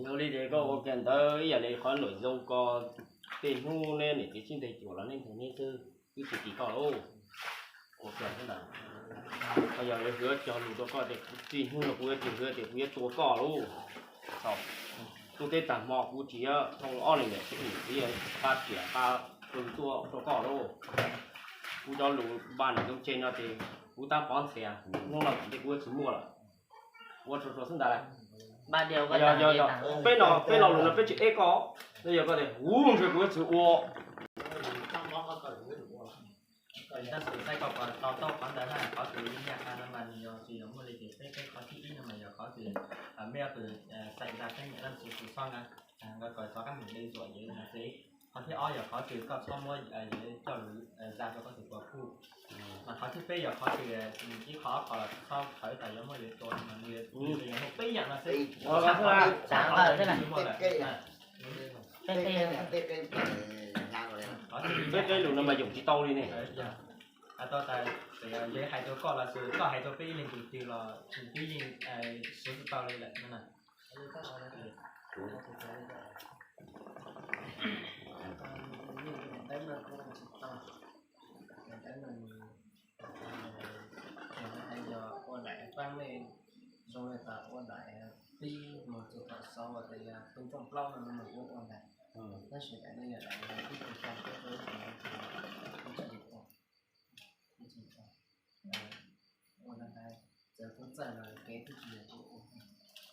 Yog li ces koj ua kiag ntawd ib yam li qhov nraum zoov ko, tej hnub neb niam txiv sib ntes cuam los neb nrhiav neb xwb, twb tsis tim koj lauj. Ua kiag xwb ntag. Yog yuav hwm cog lus rau koj tias txij hnub no kuv yuav tsis hwm tias kuv yuav tua koj lauj. Tub teb tag hmo kuv tsis yuav thoob ob leeg niam txiv, kuv yuav qab riam qab qw tuaj rau koj lauj. Kuv cov lus npaj nram ntoo tseg no ces kuv tab pov ntxhias, hnub no tom ntej kuv yuav tsis muaj lawm. Ua tsuag tsuag xwb ntag lauj. Yog, yog, yog, peb no, peb lo lus no peb tsis eb koj, yog koj tias kuv ntshe kuv yuav tsis ua. Tab sis saib koj puas to taub qhov ntawd na, qhov kws nyaj qha no mas nws yog tsis yog muaj li ces peb, peb qhov thib ib no mas yog qhov kws mej ob tug xaim zaj teeb meem leej txhua tus txhob nkawd kom txhob kab mus de zuam yawg no xwb. Qhov thib ob yog qhov kws koj txhob muab yawg coj lug zaj rau koj tus puas kuj. Mas qhov thib peb yog qhov kws ib qho ob qho los txhob khawv tas yuav muab yawg tua no mas nws yog muaj peb yam no xwb. Peb, peb lus no mas yoom tsis tau li ne. Tau tas yawg hais rau koj los sis koj hais rau peb ib leeg tus twg los tsis, peb yeej siv tsis tau li lawm no na. Yog ua daim pab mej zoo le tas ua daim pib mus txug thaum xaus tas yog tus rooj plaub no mus ua ua ntag. Tab sis daim no yog daim pib tug tag peb ua ib tug ua ntag. Txawm kuv txawj los kev twb tsis yog kuv ua,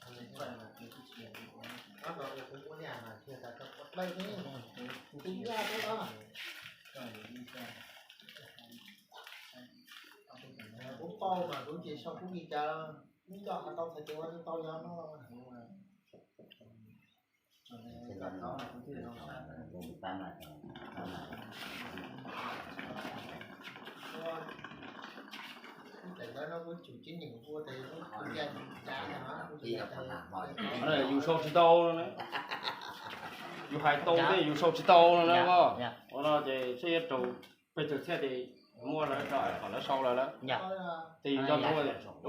txawj los kev twb tsis yog kuv ua. Kuv tau mas kuv ces sau kuv li cas, kuv coj qhov tau txhais tes ua tau yog no. Yus sau tsis tau no, yus hais tau tej yus sau tsis tau no na. Ua no ces seb yuav raug pes tsawg txhiab ces muab lawv tso, kom lawv sau lawv lawm. Ces yus nco ntsoov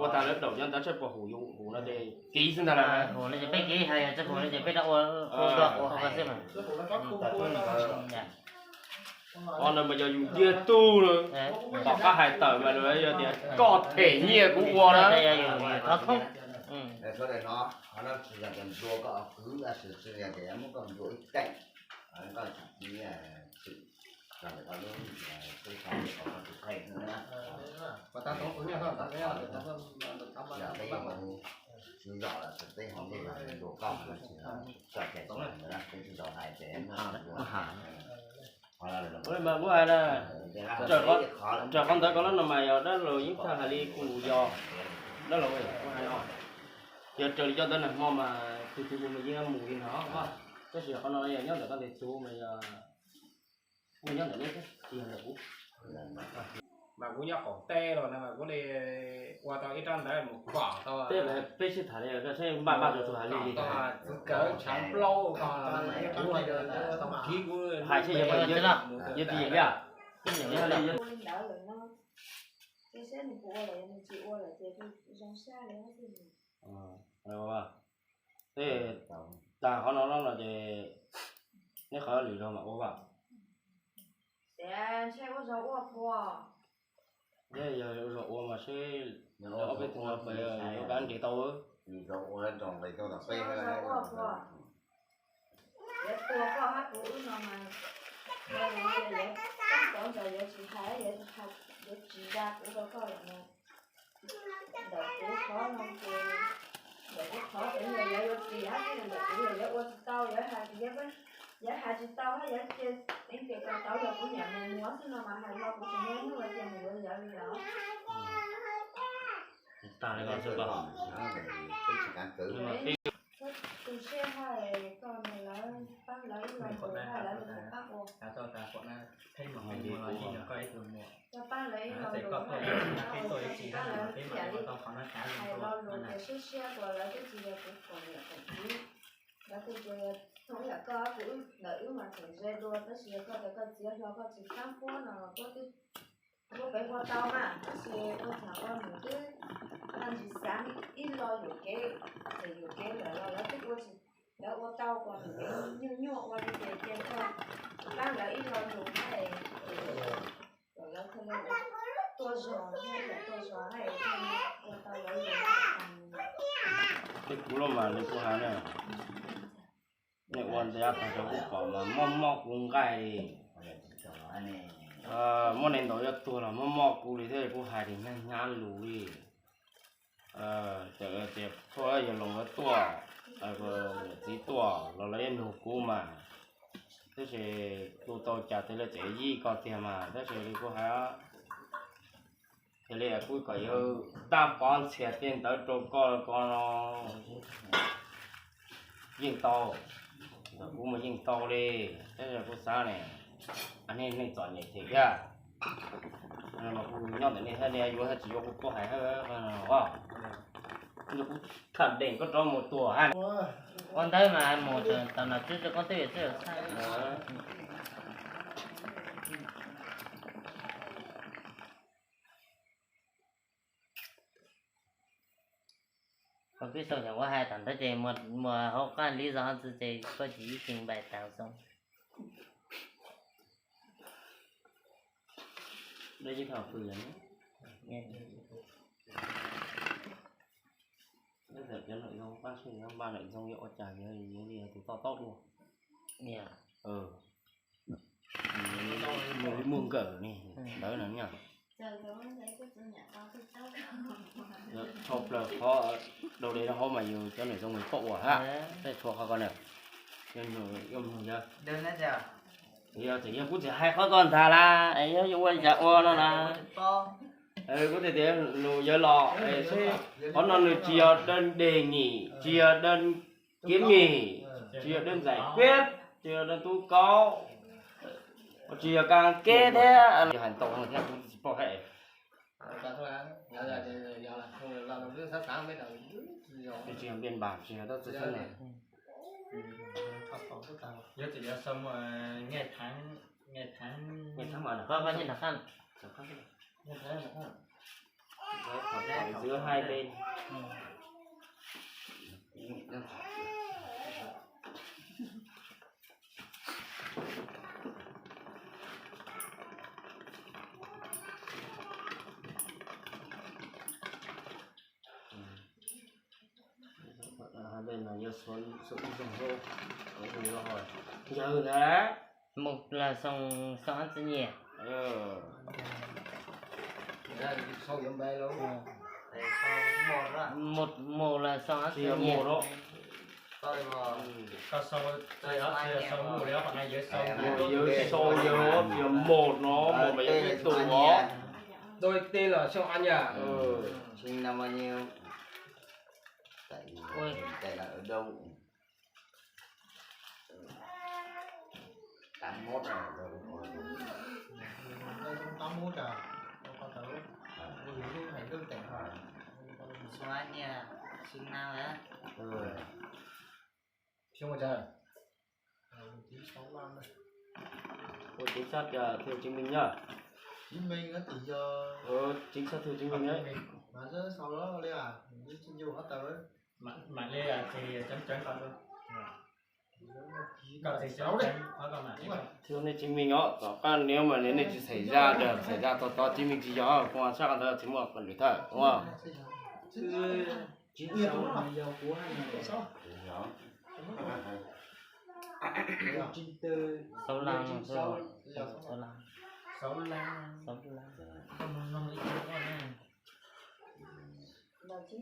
ua tas lawv daum cov ntawd seb puas hum yus hum no ces kiv xwb ntag lawm. Hum no ces peb kiv, hais tsis hum no ces peb rov ua, ua xwb mas. Qhov no mas yog yus ntiag tug na, tom qab hais tawm mas yog tias koj them nyiaj kuv ua na. Mas kuv hais na, raws qhov ntawd ko no mas yog dab laug yeej txawj hais li kuv yog dab laug kuv hais no. Yog raws li cov ntawv nag hmo mas tus tus mus mas yeej mus li no, tab sis qhov no yog nyob ntawm koj ntawd tus mas yog nyob ntawm neb thiab tsis yog ntawm kuv. Mas kuv nyob qaum teb los no mas kuv li ua tau ib rab ntawv mus kom tau. Peb sib tham li saib npaj npaj tus tus hais li li. Txwv kawv tshav plaub ko, kiv kuv hais seb yog yog yog li ntawd lawm no. Ces saib nws puas ua lawm, yog nws tsis ua lawm ces kuj zoo sab li xwb. Tej tag qhov no no ces neb qhov lwm zaug mam ua vas. Tias ntshe ua zaug ua puas. Yog ua zaug ua mas seb ob peb tug no pem yuav kav nres tau. Ntshe ua zaug ua puas. Yuav tua koj hab kuv wb no mas, yog yuav txaj tov ntawd yuav tsis hais, yuav tsis da kuv rau koj lawm no. Ntawm kuv qhov no ces, ntawm kuv qhov ces yog yuav yuav tsis hab, ntawm kuv yog yuav ua tsis tau, yuav hais tsis tau hab, yuav cia teev tes kom tau yog kuv niam mus mus xwb no mas hais los kuv tsis muaj ib hnub cia mus yuav yawv li lawm. Tag li ko xwb ko. Tus siab hab koj nrog lawv pab lawv ib lo lus, pab lawv mus pab ua. Koj pab lawv ib lo lus, pab lawv ib lo lus, hais lo lus tias siab siab rau lawv twb tsis yog kuv pom niam pom txiv. Lawv kuj tias thaum yam koj kuv wb ntawm wb mas tseem ze dua, tab sis yog koj tias koj txiav hlo koj tsis txhob puab no los puab twb puab pem ua tau mas, tab sis ua txog ua nws twb ntsis xav ib lo yuam kev, txawm yuam kev lawm los lawv twb ua tsis, lawv ua tau kom nws nyuaj nyuaj ua li ces cia koj pab lawv ib lo lus hab, kom lawv thiaj li tuaj zog, tuaj zog hab ua tau lawv lus. Tej kuv los mas nws kuj hais na, nej ua ntej tag rau kuv pom mas mob mob kuv nqaij li. Muab neeg ntaus yuav tuag los mob mob kuv li thiab, kuv hais tias hnyav hnyav lus li. Txawm tias phuaj yawg Loos lawv tuaj, niam txiv tuaj los lawv yeej nug kuv mas, tab sis tu tau cas tes lawv tseem yij koj tiag mas, tab sis li kuv hais, yog li kuv kom yawg Tab Pov ntxias tej ntawv rau koj ko yeej tau, kuv mas yeej tau li, tab sis kuv xav ne, nej neej txom nyem thiab, kuv nyob ntawm nej thiab, nej yuav tsis yuav kuv tuaj hais, kuv tham deem koj rov mus tua hab. Ua ntawd mas mus tam no twb rau koj twb xwb. Koj pib sau xyov kuv hais thaum ntawd ces muaj hauv qab li zog ntxwv ces koj tsis ib tsis npais tas zoo. Cov nom zoo pab seb npaj nom zoo yuav ua cas yuav li tus toj taub dua. Muaj nkawm ne, ntawd no nyob. Tshaj plaws qhov dau dej rau hauv mas yus cov nom zoo mus pab ua hab, tej txhua qhov ko na. Yog txawm yog kuv tsis hais qhov ko ntag las, yog yuav ua cas ua no na. Kuv tias tias nws yuav los seb, qhov no nws tsis yog đơn đề nghị, tsis yog đơn kiến nghị, tsis yog đơn giải quyết, tsis yog đơn tố cáo, tsis yog cam kết thiab. Yog hais ntau no thiab kuv tsis paub hais. Tsis yog biên bản, tsis yog tau txi xwb na. Yuav txawm yuav sau nghe thắng, nghe thắng, nghe thắng mà. Giữa hai bên. Hai bên là do số, số ít dòng thôi. Có người lo hỏi. Giờ hả? Một là dòng, dòng ăn tự nhiên. Một, một là dòng ăn tự nhiên. Một đó. Koj sau, sau mus li, qhov no yawg sau yawg, yawg một nó, một mà yawg tiếp tục nó. Đôi tên là dòng ăn nhỉ? Sinh năm bao nhiêu? Ui, cày là ở đâu? Tám mốt à? Đây cũng tám mốt à? Đâu có tớ. Ui, lub này đơn giản hả? Xóa nha, xin nào á. Ừ. Không bao giờ. Ui, chính xác kìa, thư chứng minh nhá. Chứng minh đó thì giờ. Ừ, chính xác thư chứng minh đấy. Mà rất sau đó đi à, mình chứng minh bắt đầu đấy. Mã, mã Lê là thì chấm chấm con luôn. Con thì chấm chấm, có con mã Lê. Thư này chứng minh đó, có con nếu mà nếu này chỉ xảy ra được, xảy ra to to chứng minh chỉ do công an xác định đó, chứng minh còn luyện thở, đúng không? Chính xác là do của hai người. Chính xác. Sáu lăng, sáu lăng. Sáu lăng. Sáu lăng. Tus txiv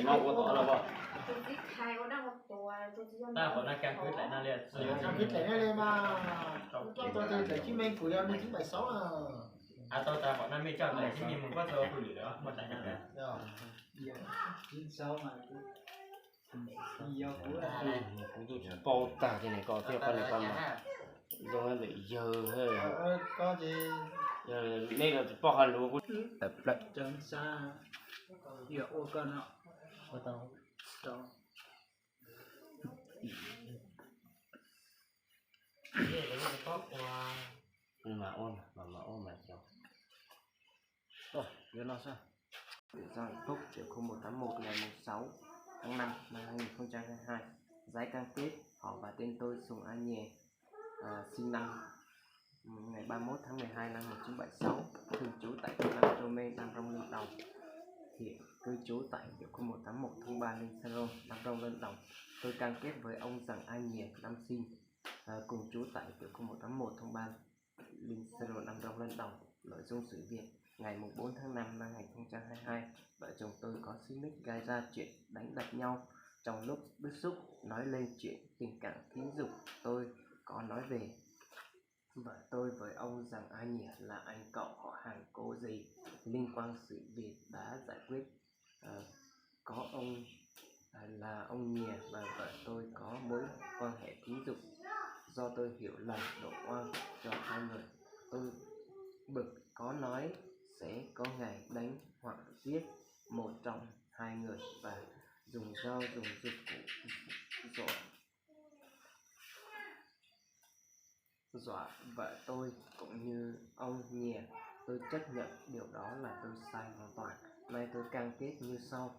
thais ua dab ua tuag, tus txiv căn cứ lại no li. Căn cứ lại no li mas. Tus txiv thais chứng minh của gia đình chín bảy sáu à. Tau tas qhov no mej coj tau chứng minh mus koj tau tu lwm lawm, muaj tais no lawm. Kuv tsis paub tag tias nws ko thiab qhov nws ko mas zoo ntawm yawg, nej los tsis paub hais lus kuv tawm plaws. Mas ua mas, mas ua mas cov. Ôi, vô lo sao? Tự do hạnh phúc tiểu khu một tám một ngày mùng sáu tháng năm năm hai nghìn không trăm hai mươi hai. Giấy cam kết họ và tên tôi Sùng A Nhè, à, sinh năm, ừ, ngày ba mươi mốt tháng mười hai năm một chín bảy sáu, thường trú tại thôn Nam Châu Mê, Nam Rông, Lâm Đồng. Hiện cư trú tại tiểu khu một tám một, thôn ba, Linh Sa Rô, Nam Rông, Lâm Đồng. Tôi cam kết với ông Giàng A Nhìa, năm sinh, à, cùng trú tại tiểu khu một tám một, thôn ba, Linh Sa Rô, Nam Rông, Lâm Đồng. Nội dung sự việc: ngày mùng bốn tháng năm năm hai nghìn không trăm hai mươi hai, vợ chồng tôi có xích mích gây ra chuyện đánh đập nhau. Trong lúc bức xúc nói lên chuyện tình cảm, tình dục, tôi có nói về vợ tôi với ông Giàng A Nhìa là anh cậu họ hàng cô dì. Liên quan sự việc đã giải quyết, ờ, có ông, à, là ông Nhìa và vợ tôi có mối quan hệ tình dục. Do tôi hiểu lầm đổ oan cho hai người, tôi bực có nói sẽ có ngày đánh hoặc giết một trong hai người và dùng dao, dùng dụng cụ dọa dọa vợ tôi cũng như ông Nhìa. Tôi chấp nhận điều đó là tôi sai hoàn toàn. Nay tôi cam kết như sau.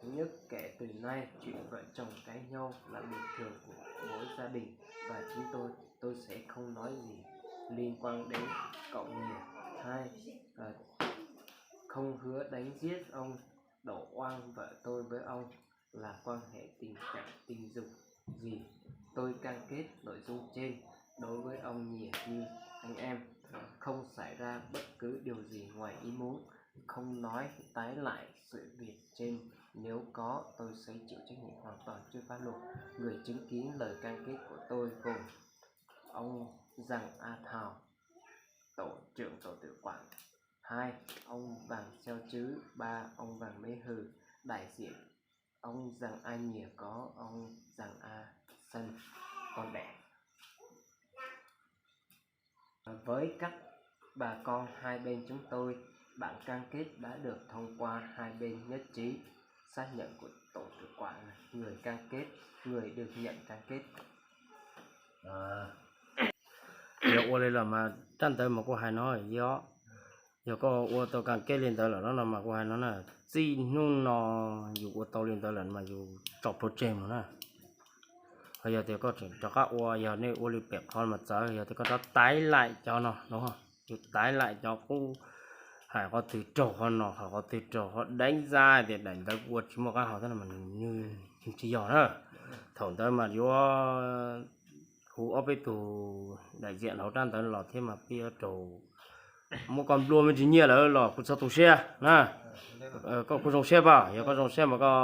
Thứ nhất, kể từ nay, chuyện vợ chồng cãi nhau là bình thường của mỗi gia đình và chính tôi, tôi sẽ không nói gì liên quan đến cậu Nhìa. Hai, ờ, không hứa đánh giết ông, đổ oan vợ tôi với ông là quan hệ tình cảm tình dục gì. Tôi cam kết nội dung trên đối với ông Nhìa như anh em, không xảy ra bất cứ điều gì ngoài ý muốn, không nói tái lại sự việc trên, nếu có tôi sẽ chịu trách nhiệm hoàn toàn trước pháp luật. Người chứng kiến lời cam kết của tôi gồm ông Giàng A Thảo, tổ trưởng tổ tự quản. Hai, ông Vàng Xeo Chứ. Ba, ông Vàng Mế Hừ, đại diện. Ông Giàng A Nhìa có ông Giàng A Sân, con đẻ. Với các bà con hai bên chúng tôi, bản cam kết đã được thông qua, hai bên nhất trí. Xác nhận của tổ tự quản, người cam kết, người được nhận cam kết. Yog ua li los mas rab ntawd mas kuv hais no, yog, yog koj ua tau kam keb li ntawd lawm no mas kuv hais no na, txij hnub no yus ua tau li ntawd lawm mas yus tso plhuav tseg mus na. Ho yog tias koj tseem rov qab ua, yog nej ua li pem qhov mas txawv, yog tias koj rov taiv laim cov no, yus taiv laim cov qub, hais qhov twg raug qhov no, hais qhov twg raug qhov, deev zaj tias daim ntawd kuv ua tsis muaj qab hau thiab no mas nws tsis yog na. Thaum ntawd mas yuav hu ob peb tug daim ziam hauv rab ntawd los thiab mas peb yuav raug muab koj nplua me ntsis nyiaj lawm los kuv txhob tu siab na. Koj kuj zoo siab pab, yog koj zoo siab mas koj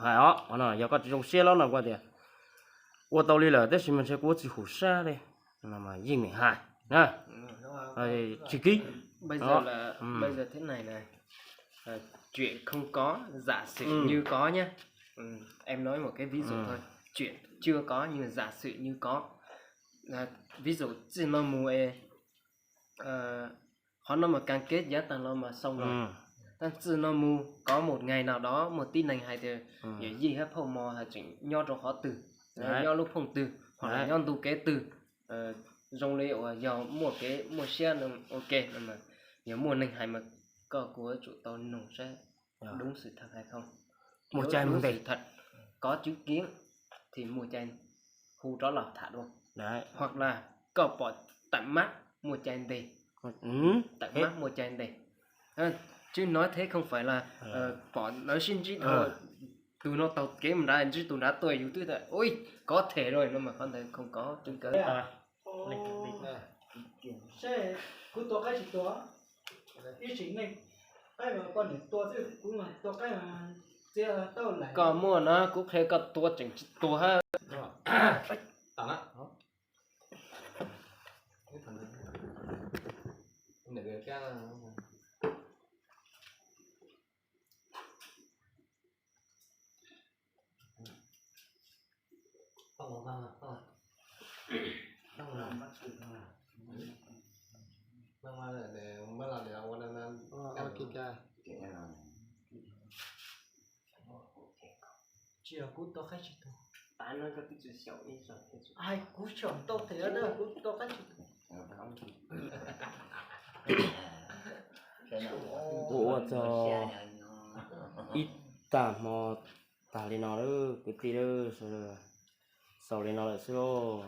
hais os, yog koj tsis zoo siab los no kuv tias ua tau li lawm tab sis mas ntshe kuv ua tsis hum sab li, yeej meem hais na, tsis kib. Bây giờ là bây giờ thế này này. Ờ, chuyện không có, giả sử như có nhé. Em nói một cái ví dụ thôi. Chuyện chưa có nhưng giả sử như có. Là ví dụ txij no mus, qhov no mas cam kết yav tag los mas xaus lawm. Tab txij no mus có một ngày nào đó, một tí neeg hais tias yawm yij hab phauj mos hais tseem nyob rau qhov twg, nyob lub phooj twg, ho nyob ntu kev twg, zoo li uas yog muaj kev muaj siab no, ok, yog muaj neeg hais mas koj kuj yuav tsum tau noog saib đúng sự thật hay không. Muaj cai mus ntes, có chứng kiến thì mua cai hu rov los tham đua. Hoặc là koj pom tận mắt mua cai ntes, tận mắt mua cai ntes. Chứ nói thế không phải là pom lawv sib ntsib dhau, tus no taug kev mus nrad ntsib tus nrad tuaj yus twb tias ui, có thể rồi no mas qhov ntawd không có chứng cứ. Seb, kuv tua qaib tsis tua? Ib sim neej, qaib mas poj niam tua xwb, kuv mas tua qaib mas txiav tau lawm. Koj muaj no kuv qhia koj tua tseem tsis tuag hab. Tsis yog kuv tua qaib tsis tuag. Hais kuv tsaum tau them na, kuv tua qaib tsis tuag. Kuv ua txog ib tag hmo tag li no lawm kwv tij, xaus li no lawm xwb lauj.